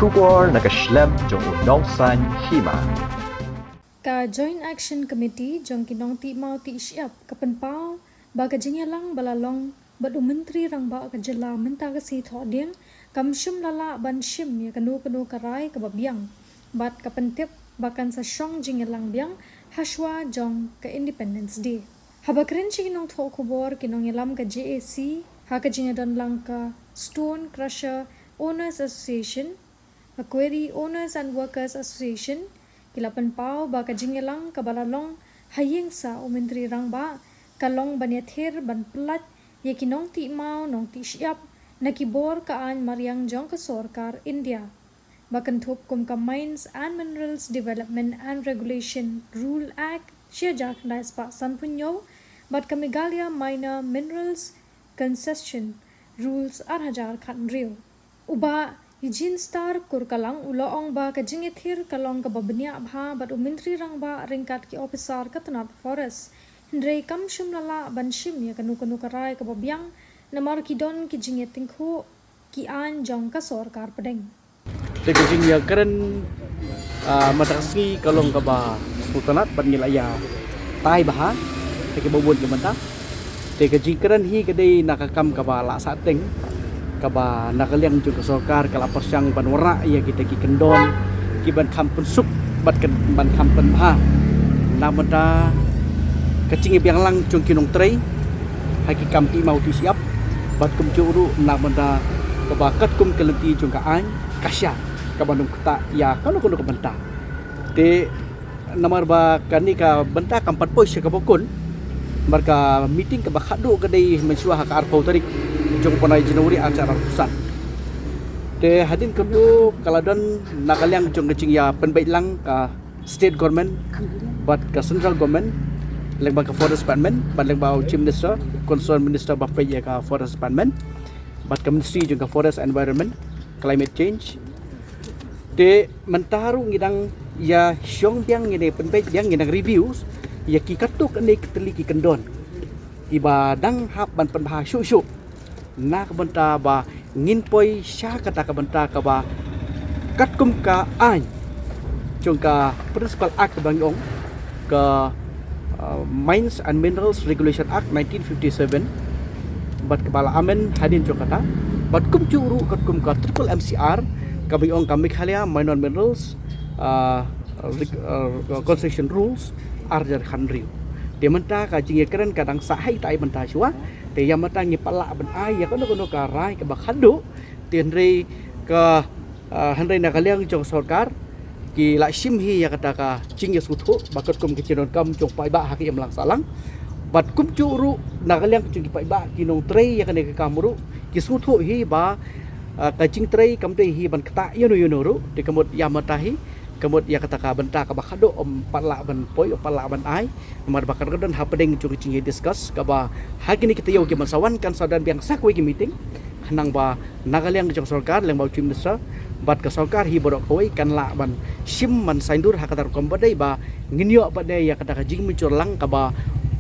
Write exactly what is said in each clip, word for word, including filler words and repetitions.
Khubor na ka shlem jong u Nongsaiñ Hima. Ka Joint Action Committee jong ki nongtih maw tih shyiap ka pynpaw ba ka jingïalang ba la long bad u Myntri Rangbah ka jylla mynta ka sngi Thohdieng kam shym la lah ban shim ïa kano kano ka rai kaba biang, bad ka pyntip ba kan sa shong jingïalang biang hashwa jong ka Independence Day. Haba kren sha ki nongthoh khubor, ki nongïalam ka J A C ha ka jingïadon lang ka Stone Crusher Owners Association, ka Quarry Owners and Workers Association, ki la pynpaw ba ka jingïalang kaba la long ha ïing sah u Myntri Rangbah ka long ban ïathir ban pyllait ïa ki nongtih maw nongtih shyiap na ki bor ka aiñ mariang jong ka sorkar India, ba kynthup kum ka Mines and Minerals Development and Regulation Rule Act shi hajar khyndai spah sanphew hynñiew bad ka Meghalaya Minor Minerals Concession Rules ar hajar khathynriew. U Bah Eugene Starr Kurkalang u la ong ba ka jingïathir ka long kaba bniah bha bad u Myntri Rangbah ryngkat ki ophisar ka tnat Forest, hynrei kam shym la lah ban shim ïa kano kano ka rai kaba biang namar ki don ki jingïatyngkhuh ki aiñ jong ka sorkar pdeng. Te ka jingïakren, ah, mynta ka sngi ka long kaba sngewtynnat bad ngi la ïa tai bha ha kiba bun ki mynta. Te ka jingkren hi ka dei na ka kam kaba la sahteng, kaba na ka liang jong ka sorkar ka la pyrshang ban wanrah ïa kita ki kyndon ki ban kham pynsuk bad kan ban kham pynbha na bynta ka jingïabiang lang jong ki nongtrei ha ki kam tih maw tih shyiap, bad kumjuh ruh na bynta kaba katkum ka lynti jong ka aiñ ka sha kaba nym ktah ïa kano kano ka bynta. Te namar ba kane ka bynta kam pat poi sha kaba kun, namar ka meeting kaba khadduh ka dei mynshuwa ha ka arphew tarik jong u bnai January ar hajar arphew san. Te hadien kumjuh ka la don na ka liang jong ka jingïapynbeit lang ka state government bad ka central government, lyngba ka forest department bad lyngba u chief minister, concerned minister ba peit ïa ka forest department bad ka ministry jong ka forest, environment, climate change. Te mynta ruh ngi dang ïa shong biang, ngi dang pynbeit biang, ngi dang reviews ïa ki katto katne ki tylli ki kyndon kiba dang hap ban pynbha shuh shuh na ka bynta ba ngin poi sha kata ka bynta kaba katkum ka aiñ jong ka Principal Act kaba ngi ong ka, uh, Mines and Minerals Regulation Act nineteen fifty-seven, bad kaba la amend hadien jong kata, bad kumjuh ruh katkum ka triple M C R kaba ngi ong ka Meghalaya Minor Minerals, uh, Reg-, uh, Concession Rules ar hajar khathynriew. Te mynta ka jingïakren ka dang sah ha ita i bynta shuwa. Te ïa mynta ngi pat lah ban ai ïa kano kano ka rai kaba khadduh. Te hynrei ka, ah, hynrei na ka liang jong sorkar ki la shim hi ïa kata ka jingïasngewthuh ba katkum ka jingdonkam jong paidbah ha ka imlang sahlang. Bad kumjuh ruh na ka liang jong ki paidbah ki nongtrei ïa kane ka kam ruh ki sngewthuh hi ba, ah, ka jingtrei kam dei hi ban ktah ïano ïano ruh. Te ka mut ïa mynta hi ka mut ïa kata ka bynta kaba khadduh ym pat lah ban poi, ym pat lah ban ai. Namar ba ka dang don hapdeng jong ka jingïadiscuss kaba ha kine ki taïew ki mynsaw kan sa don biang sa kawei ki meeting, khnang ba na ka liang jong sorkar lyngba u chief minister bad ka sorkar hi baroh kawei kan lah ban shim ban saiñdur ha kata rukom ba dei ba ngin ïoh pat de ïa kata ka jingmynjur lang kaba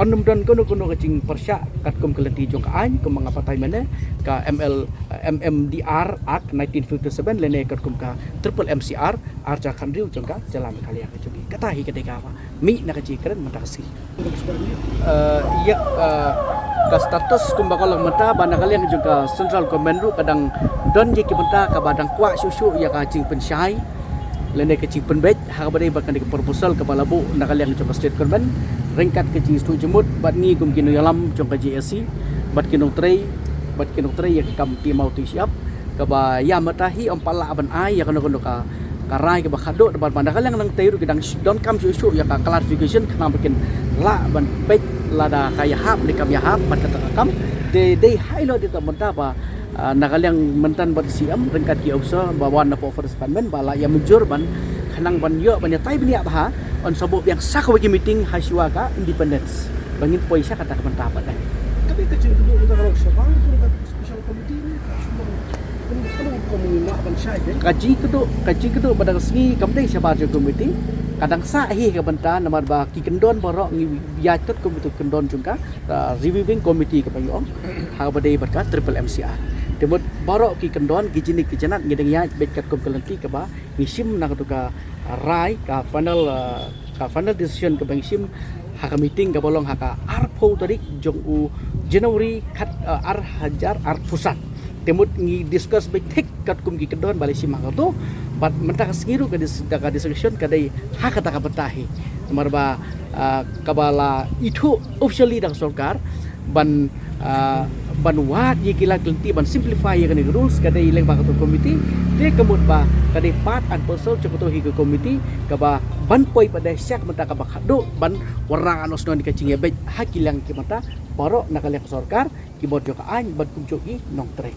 yn ym don kano kano ka jingpyrshah katkum ka lynti jong ka aiñ, kumba nga batai mynne, ka M L, M M D R Act nineteen fifty-seven lane katkum ka triple M C R ar hajar khathynriew jong ka jylla Meghalaya ka jong ngi. Kata hi ka dei kaba mih na ka jingkren mynta ka sngi. Eh, ïa, eh, ka status kumba ka long mynta ba na ka liang jong ka central government ruh ka dang don ïa ki bynta kaba dang kwah shuh shuh ïa ka jingpynshai lane ka jingpynbeit ha kaba dei bad kane ka proposal kaba la buh na ka liang jong ka state government ryngkat ka jingsngewthuh jingmut bad ngi kum ki nongïalam jong ka J A C bad ki nongtrei, bad ki nongtrei ïa ka kam tih maw tih shyiap, kaba ïa mynta hi ym pat lah ban ai ïa kano kano ka, ka rai kaba khadduh, bad ba na ka liang nangtei ruh ki dang sh-, donkam shuh shuh ïa ka clarification khnang ba kin lah ban peit lada ka ïahap ne kam ïahap bad kata ka kam. Te dei ha ïa la dei ta mynta ba, ah, na ka liang mynta bad C M ryngkat ki ophisar ba wan na pdeng forest department ba la ïa mynjur ban khnang ban ïoh ban ïatai bniah bha, yn sa buh biang sa kawei ki meeting ha shuwa ka independence ba ngin poi sha kata ka bynta pat de. Ka dei ka jingkynduh mynta ka long shabar jong ka special committee ne ka shu long kum, kum, kum ngi mah ban shai de. Ka jingkynduh, ka jingkynduh mynta ka sngi kam dei shabar jong committee, ka dang sah hi ka bynta namar ba ki kyndon baroh ngi ïaid kat kum ki kyndon jong ka, ah, reviewing committee kaba ngi ong ha kaba dei bad ka triple M C R. Te mut baroh ki kyndon ki jingïeit ki jingïeit ngi dang ïaid beit katkum ka lynti kaba ngi shim na katu ka rai ka final, uh, ka final decision kaba ngi shim ha ka meeting kaba long ha ka arphew tarik jong u January khat, uh, ar hajar arphew san. Te mut ngi discuss beit thik katkum ki kyndon ba la shim ha katu. Bad mynta ka sngi ruh ka dis-, ka discussion ka dei ha kata ka bynta hi. Namar ba, ah, kaba la ithuh officially da ka sorkar ban, ah, ban wad ïa ki lad ki lynti ban simplify ïa kane ka rules ka dei lyngba katu ka committee. Te ka mut ba ka dei part and parcel jong katu hi ka committee kaba ban poi pat de sha ka bynta kaba khatduh ban wanrah noh shuh noh ka jingïabeit ha ki liang ki bynta baroh na ka liang ka sorkar, ki bor jong ka aiñ bad kumjuh ki nongtrei.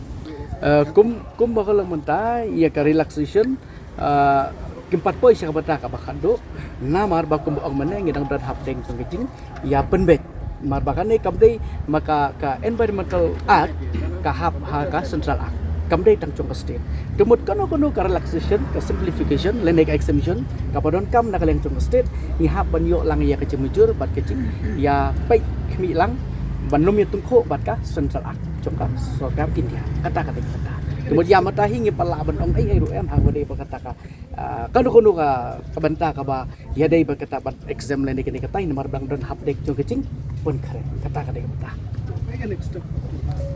Eh, kum, kumba ka long mynta ïa ka relaxation, eh, kim pat poi sha ka bynta kaba khatduh namar ba kumba ong mynne ngi dang don hapdeng jong ka jingïapynbeit. Namar ba kane kam dei ma ka, ka Environmental Act ka hap ha ka Central Act, kam dei tang jong ka state. Te mut kano kano ka relaxation, ka simplification lane ka exemption kaba donkam na ka liang jong ka state, ngi hap ban ïoh lang ïa ka jingmynjur bad ka jingïapeit khmih lang ban ym ïatyngkhuh bad ka Central Act jong ka sorkar India. Kata ka dei kata. Te mut ïa mynta hi ngim pat lah ban ong ei ei ruh em ha kaba dei ba kata ka, ah, kano kano ka, ka bynta kaba ïadei bad kata ban exempt lane kane katai namar ba dang don hapdeng jong ka jingpynkhreh. Kata ka dei ka bynta. Ka next step,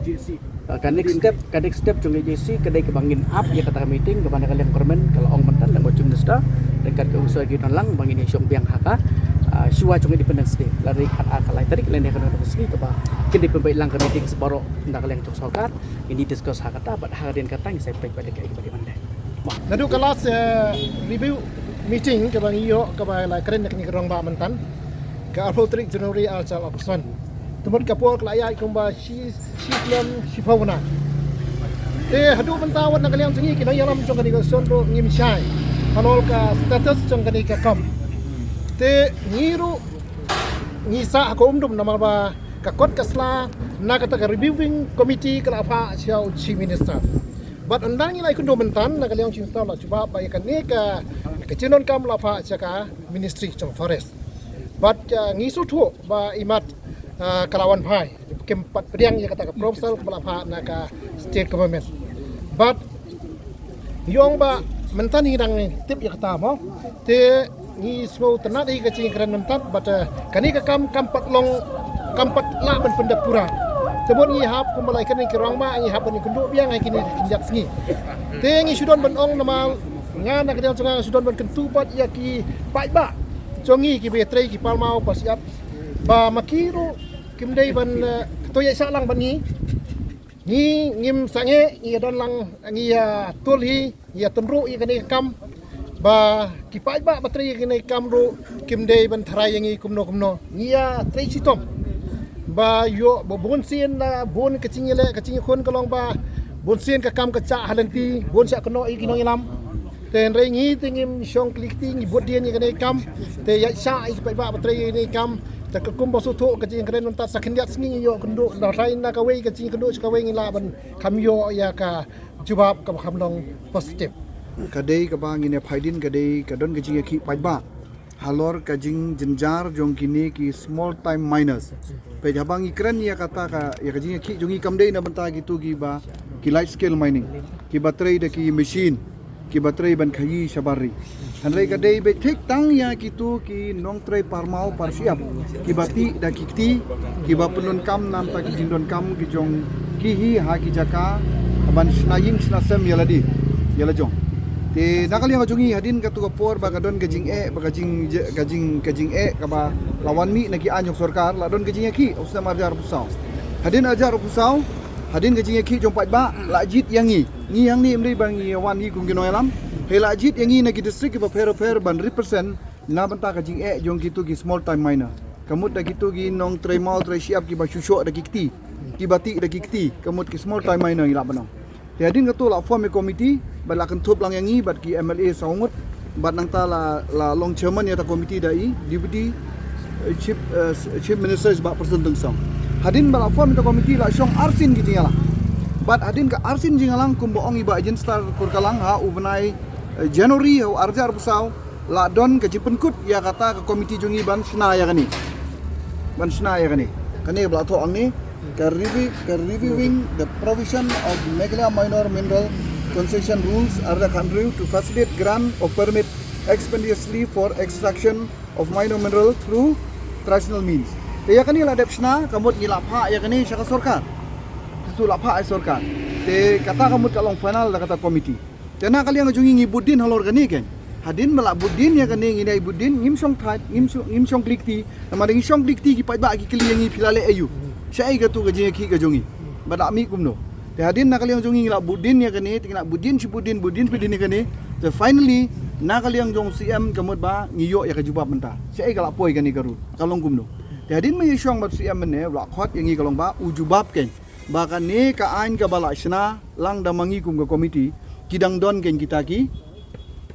G S C. Ah, ka next step, ka next step jong ka G S C ka dei kaba ngin ap ïa kata ka meeting kaba na ka liang government ka la ong mynta da u Chief Minister, ryngkat ka u Sir Gideon Lang ba ngin ïa shong biang ha ka, ah, shuwa jong Independence Day. Lada khatar ka lai tarik lane kane ka sngi kaba kin dei pynbeit lang ka meeting sa baroh na ka liang jong sorkar. Ngin ïa discuss ha kata bad hadien kata ngin sa peit bad ka, ka, ka, ka, Naduh ka last, eh, review meeting kaba ngi ïoh kaba la kren da kane ka rangbah mynta ka arphew tarik January ar hajar arphew san. Te mut ka por ka la ïaid kumba shi, shi snem shiphew khyndai. Te haduh mynta wat na ka liang jong ngi ki nongïalam jong kane ka shnong ruh ngim shai halor ka status jong kane ka kam. Te ngi ruh ngi sah ha ka umdum namar ba ka kot ka sla na kata ka reviewing committee ka la phah sha u Chief Minister. Bad ynda ngi la ïakynduh mynta na ka liang Chief Minister la jubab ba ïa kane ka, ka jingdonkam la phah sha ka Ministry jong Forest. Bad, ah, ngi sngewthuh ba imat, ah, ka la wan phai. Kim pat pdiang ïa kata ka proposal kaba la phah na ka state government. Bad ngi ong ba mynta ngi dang tip ïa kata mo. Te ngi sngewtynnat ïa ka jingkren mynta bad, eh, kane ka kam kam pat long kam pat lah ban pyndep pura. Te mut ngi hap kumba la kane ka rangbah ngi hap ban ïakynduh biang ha kine ki khyndiat sngi. Te ngi shu don ban ong namar nga na ka liang jong nga shu don ban kyntu bad ïa ki paidbah jong ngi kiba trei ki parmaw parshyiap ba ma ki ruh kim dei ban, eh, to ïaishah lang bad ngi. Ngi ngim sangeh, ngi ïa don lang, ngi ïa tul hi, ngi ïa tynruh ïa kane ka kam. Ba ki paidbah ba trei ïa kane ka kam ruh kim dei ban tharai ïa ngi kumno kumno. Ngi ïa trei shitom. Ba ïoh ba bun sien la bun ka jingïaleh ka jingïakhun ka long ba bun sien ka kam ka jah ha lynti, bun shah kynnoh ïa ki nongïalam. Te hynrei ngi te ngim shong kli kti, ngi bud dien ïa kane ka kam. Te ïaishah ïa ki paidbah ba trei ïa kane ka kam. Te katkum ba sngewthuh ka jingkren mynta sa khyndiat sngi ngi ïoh kynduh, lada rai na kawei ka jingkynduh sha kawei ngi lah ban kham ïoh ïa ka jubab kaba kham long positive. Ka dei kaba ngin ïa phai dien ka dei ka don ka jingïakhih paidbah halor ka jingjynjar jong kine ki small time miners. Peit haba ngi kren ïa kata ka, ïa ka jingïakhih jong ngi kam dei na bynta kito kiba ki large scale mining, kiba trei da ki machine, kiba trei ban khaïi shabar ri. Hynrei ka dei beit thik tang ïa kito ki nongtrei parmaw parshyiap kiba tih da ki kti, kiba pyndonkam na bynta ki jingdonkam ki jong ki hi ha ki jaka ban shna ïing shna sem ïa lade ïa la jong. Te na ka liang ka jong ngi hadien katu ka por ba ka don ka jingeh, ba ka jing, ka jing, ka jingeh kaba la wan mih na ki aiñ jong sorkar, la don ka jingïakhih u snem ar hajar arphew saw. Hadien ar hajar arphew saw, hadien ka jingïakhih jong paidbah la jied ïa ngi. Ngi hangne ym dei ba ngi wan hi kum ki nongïalam. Hei la jied ïa ngi na ki district kiba pher pher ban represent na bynta ka jingeh jong kito ki small time miner. Ka mut da kito ki nongtrei maw trei shyiap kiba shu shoh da ki kti, kiba tih da ki kti, ka mut ki small time miner ngi lah ban ong. Te hadien katu la form ïa committee bad la kynthup lang ïa ngi bad ki M L A saw ngut. Bad nangta la, la long chairman ïa ta committee da i Deputy, eh, Chief, eh, Chief Minister Bah Prestone Tynsong. Hadien ba la form ïa ta committee la shong arsien ki jingïalang. Bad hadien ka arsien jingïalang kumba ong i Bah Jen Star Kurkalang ha u bnai, eh, January ha u ar hajar arphew saw la don ka jingpynkut ïa kata ka committee jong ngi ban shna ïa kane. Ban shna ïa kane. Kane ba la thoh hangne. Ka review, ka reviewing the provision of Meghalaya Minor Mineral Concession Rules, Arda Khandriu, to facilitate grant of permit expeditiously for extraction of minor mineral through traditional means. Te ïa kane la dep shna, ka mut ngi la phah ïa kane sha ka sorkar. Te la phah ïa sorkar. Te kata ka mut ka long final da kata committee. Te na ka liang jong ngi ngi bud dien halor kane kein. Hadien ba la bud dien ïa kane ngi dei bud dien ngim shong thait, ngim shong, ngim shong klik ti. Namar ngi shong klik ti ki paidbah ki kylli ïa ngi phi la leh aïu. Shaei katu ka jingïakhih ka jong ngi. Ba da mih kumno. Te hadien na ka liang jong ngi ngi la bud dien ïa kane, te ngi la bud dien shi bud dien, bud dien shi bud dien ïa kane. Te finally na ka liang jong C M ka mut ba ngi ïoh ïa ka jubab mynta. Shaei ka la poi kane ka rule. Ka long kumno. Te hadien ma ngi shong bad C M mynne, la khot ïa ngi ka long ba u jubab kein. Ba kane ka aiñ kaba la shna lang da ma ngi kum ka committee ki dang don kein kita ki,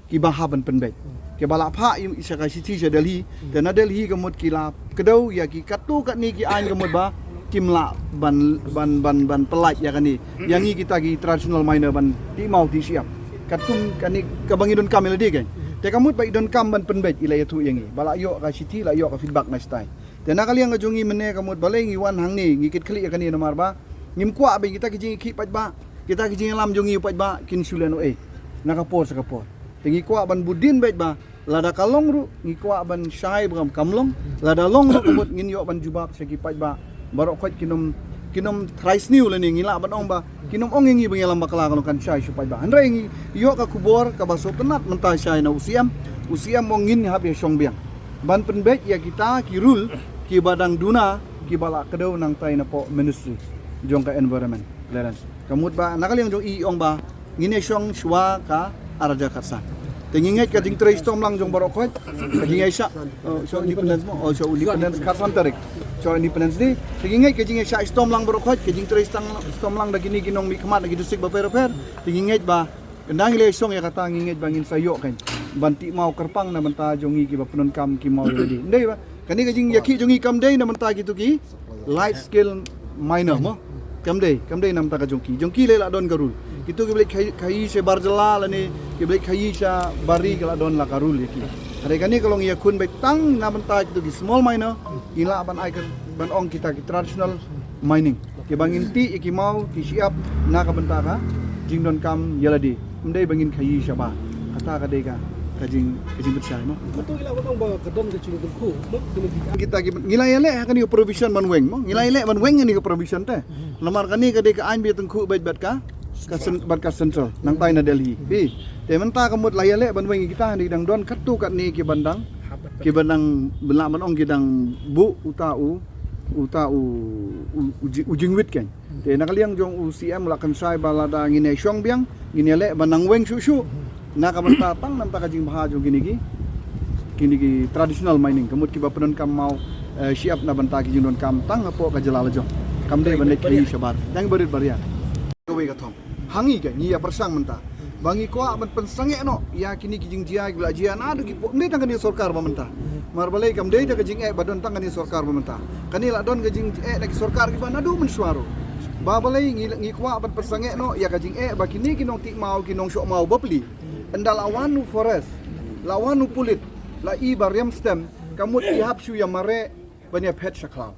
kiba hap ban pynbeit. Kiba la phah ïa sha ka shithi sha Delhi, te na Delhi ka mut ki la kdew ïa ki katto katne ki aiñ ka mut ba kim lah ban, ban, ban, ban pyllait ïa kane. Ïa ngi kita ki traditional miner ban tih maw tih shyiap. Katkum kane kaba ngi donkam ïa lade kein. Te ka mut ba i donkam ban pynbeit i la ïathuh ïa ngi. Ba la ïoh ka shithi la ïoh ka feedback na shatai. Te na ka liang ka jong ngi mynne ka mut balei ngi wan hangne ngi kit khlieh ïa kane namar ba ngim kwah ba kita ki jingïakhih paidbah, kita ki jingïalam jong ngi paidbah kin shu lehnoh ei na ka por sha ka por. Te ngi kwah ban bud dien beit ba lada ka long ruh ngi kwah ban shai ba kam long, lada long ruh ka mut ngin ïoh ban jubab sha ki paidbah. Baroh khoit kin ym, kin ym trai sniew lane ngi lah ban ong ba kin ym ong ïa ngi ba ngi ïalam bakla ka long kan shai sha paidbah. Hynrei ngi ïoh ka khubor kaba sngewtynnat mynta shai na u C M. U C M ong ngin hap ïa shong biang ban pynbeit ïa kita ki rule kiba dang duna kiba la kdew nangtai napoh ministry jong ka environment clearance. Ka mut ba na ka liang jong i ong ba ngin ïa shong shuwa ka ar hajar khatsan. Te ngi ngeit ka jingtrei shitom lang jong baroh khoit ka jingïaishah, oh, sha Independence mo, oh, sha Independence khatsan tarik, sha Independence Day. Te ngi ngeit ka jingïaishah shitom lang baroh khoit, ka jingtrei shitom lang da kine ki nongmihkhmat na ki district bapher bapher. Te ngi ngeit ba ynda ngi la ïa shong ïa kata ngi ngeit ba ngin sa ïoh kein ban tih maw kyrpang na bynta jong ngi kiba pyndonkam ki maw ïa lade. Ym dei ba kane ka jingïakhih jong ngi kam dei na bynta kito ki light scale miner mo. Kam dei, kam dei na bynta ka jong ki. Jong ki lei la don ka rule. Kito kiba leit khaïi, khaïi sha bar jylla lane kiba leit khaïi sha bar ri ka la don la ka rule ïa ki. Hynrei kane ka long ïakhun beit tang na bynta kito ki small miner, ngi lah ban ai ka, ban ong kita ki traditional mining. Kiba ngin tih ïa ki maw ki shyiap na ka bynta ka jingdonkam ïa lade. Ym dei ba ngin khaïi shabar. Kata ka dei ka, ka jing, ka jingpynshai mo. Kato ki la ong ba ka don ka jingtyngkhuh mo, kine ki, kita ki, ngi la ïaleh ha kane ka provision ban weng mo. Ngi la ïaleh ban weng kane ka provision te. Namar kane ka dei ka aiñ ba ïatyngkhuh beit bad ka, ka cen-, bad ka central nangtai na Delhi. Phi. Te mynta ka mut la ïaleh ban weng ïa kita, hynrei dang don katto katne kiban dang, kiban dang, ban lah ban ong ki dang buh uta u, uta u, u, u ji-, u jingwit kein. Te na ka liang jong u C M la kynshai ba lada ngin ïa shong biang, ngin ïaleh ban nang weng shuh shuh. Na ka bynta tang na bynta ka jingbha jong kine ki, kine ki traditional mining, ka mut kiba pyndonkam maw, eh, shyiap na bynta ki jingdonkam tang hapoh ka jylla la jong. Kam dei ban leit khaïi shabar. Tang barit baria. Kawei ka thong. Ha ngi ka, ngi ïa pyrshang mynta ba ngi kwah ban pynsangeh noh ïa kine ki jingjia kiba la jia naduh ki por, ym dei tang kane sorkar ba mynta. Namar balei kam dei tang ka jingeh ba don tang kane sorkar ba mynta. Kane la don ka jingeh na ki sorkar kiba naduh mynshuwa ruh. Ba balei ngi, ngi kwah ban pynsangeh noh ïa ka jingeh ba kine ki nongtih maw, ki nongshoh maw bapli. Ynda la wan u forest, la wan u pulit, la i ba riam stem, ka mut i hap shu ïa mareh ban ïa phet sha khlaw.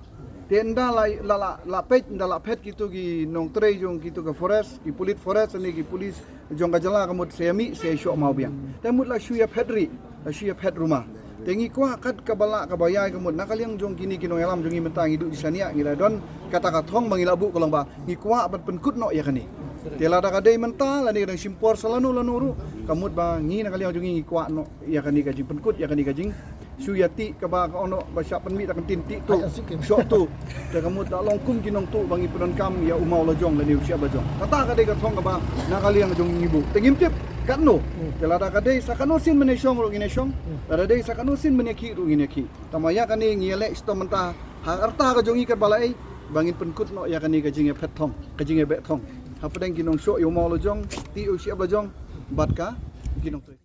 Te ynda la, la, la, la peit, ynda la phet kito ki nongtrei jong kito ka forest, ki pulit forest ne ki pulit jong ka jylla ka mut sa ïa mih, sa ïa shoh maw biang. Te mut la shu ïa phet ri, la shu ïa phet ruma. Te ngi kwah kat kaba lah kaba ïai ka mut na ka liang jong kine ki nongïalam jong ngi mynta ngi duh ki shaniah ngi la don kata ka thong ba ngi la buh ka long ba ngi kwah ban pynkut noh ïa kane. Te lada ka dei mynta lane ka dang shim por sa lano lano ruh ka mut ba ngi na ka liang jong ngi ngi kwah noh ïa kane ka jingpynkut ïa kane ka jing shu ïa tih kaba ka ono ba shah pynmih da ka ktien tih tuh, shoh tuh. Te ka mut da long kum ki nongtuh ba ngi pyndonkam ïa u maw lajong lane u shyiap lajong. Kata ka dei ka thong kaba na ka liang jong ngi buh. Te ngim tip katno. Te lada ka dei sa katno sien ban ïa shong ruh ngin ïa shong. Lada dei sa katno sien ban ïa khih ruh ngin ïa khih. Tangba ïa kane ngi ïa leh shitom mynta ha ka rta ka jong ngi katba la ei ba ngin pynkut noh ïa kane ka jingïaphet thong, ka jingïabeh thong hapdeng ki nongshoh ïa u maw lajong, tih ïa u shyiap lajong bad ka ki nongtrei.